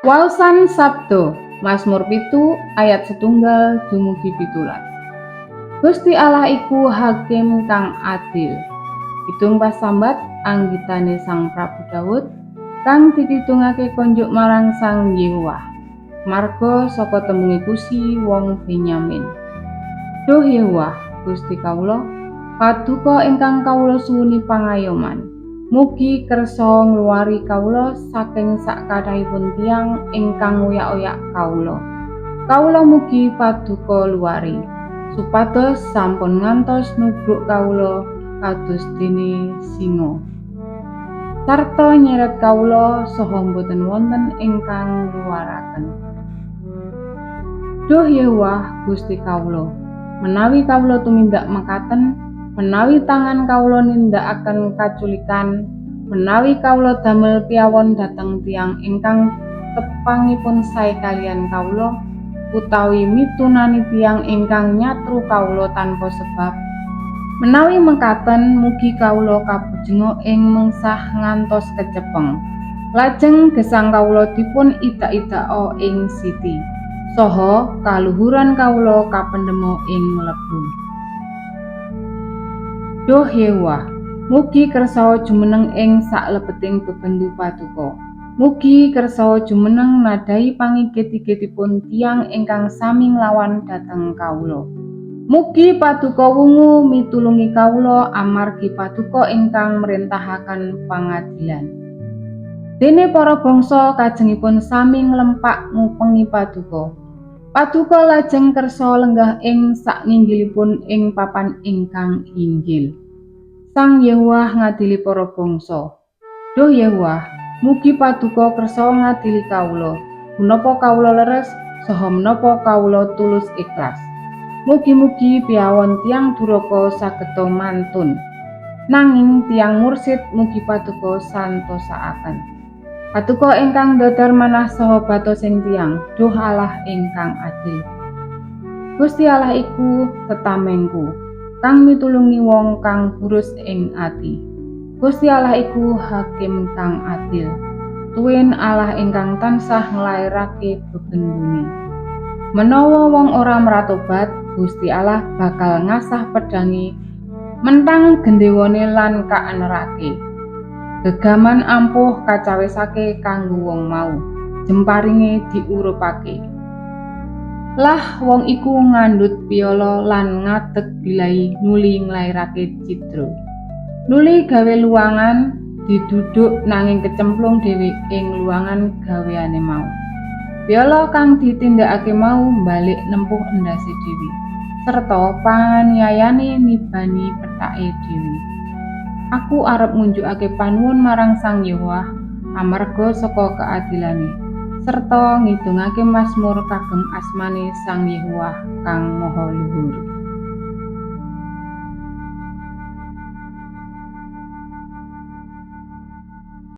Waosan Sabda Mazmur 7 ayat 1 dumugi 17. Gusti Allah iku hakim kang adil. Kidung pasambat anggitane Sang Prabu Daud kang dikidungake konjuk marang Sang Yehuwah. Marga saka tembunge Kusi wong Benyamin. Duh Yehuwah, Gusti kawula, paduka ingkang kawula suwuni pangayoman. Mugi kersa ngluwari kawula saking sakathahipun tiyang ingkang ngoyak-oyak kawula. Kawula mugi paduka luwari, supados sampun ngantos nubruk kawula kados dene singa. Sarta nyeret kawula saha boten wonten ingkang ngluwaraken. Duh Yehuwah Gusti kawula, menawi kawula tumindak mekaten, menawi tangan kawula nindakaken kaculikan, menawi kawula damel piawon dhateng tiyang ingkang tepangipun sae kaliyan kawula, utawi mitunani tiyang ingkang nyatru kawula tanpa sebab, menawi mekaten mugi kawula kabujenga ing mengsah ngantos kecepeng. Lajeng gesang kawula dipun idak-idaka ing siti, saha kaluhuran kawula kapendhema ing lebu. Duh Yehuwah, mugi kersa jumeneng ing saklebeting bebendu paduka. Mugi kersa jumeneng nadhahi pangigit-igitipun tiyang ingkang sami nglawan dhateng kawula. Mugi paduka wungu mitulungi kawula amargi paduka ingkang mrintahaken pangadilan. Dene para bangsa kajengipun sami nglempak ngupengi paduka. Paduka lajeng kersa lenggah ing saknginggilipun ing papan ingkang inggil. Sang Yehuwah ngadili para bangsa. Duh Yehuwah, mugi paduka kersa ngadili kawula. Menapa kawula leres saha menapa kawula tulus ikhlas. Mugi-mugi piawon tiyang duraka sageda mantun. Nanging tiyang mursid mugi paduka santosaaken. Paduka ingkang ndadar manah saha batosing tiyang, duh Allah ingkang adil. Gusti Allah iku tetamengku, kang mitulungi wong kang burus ing ati. Gusti Allah iku hakim kang adil. Tuwin Allah ingkang tansah nglairake bebendune. Menawa wong ora mratobat, Gusti Allah bakal ngasah pedhange, mentang gendewane lan kaanerake. Gegaman ampuh kacawisake kanggo wong mau, jemparinge diurupake. Lah wong iku ngandhut piala lan ngadeg bilai nuli nglairake cidra. Nuli gawe luwangan diduduk nanging kecemplung dhewe ing luwangan gaweane mau. Piala kang ditindakake mau balik nempuh endhase dhewe, serta panganiayane nibani pethake dhewe. Aku arep ngunjukake panuwun marang Sang Yehuwah amarga saka keadilane, serta ngidungake mazmur kagem asmane Sang Yehuwah kang Maha Luhur.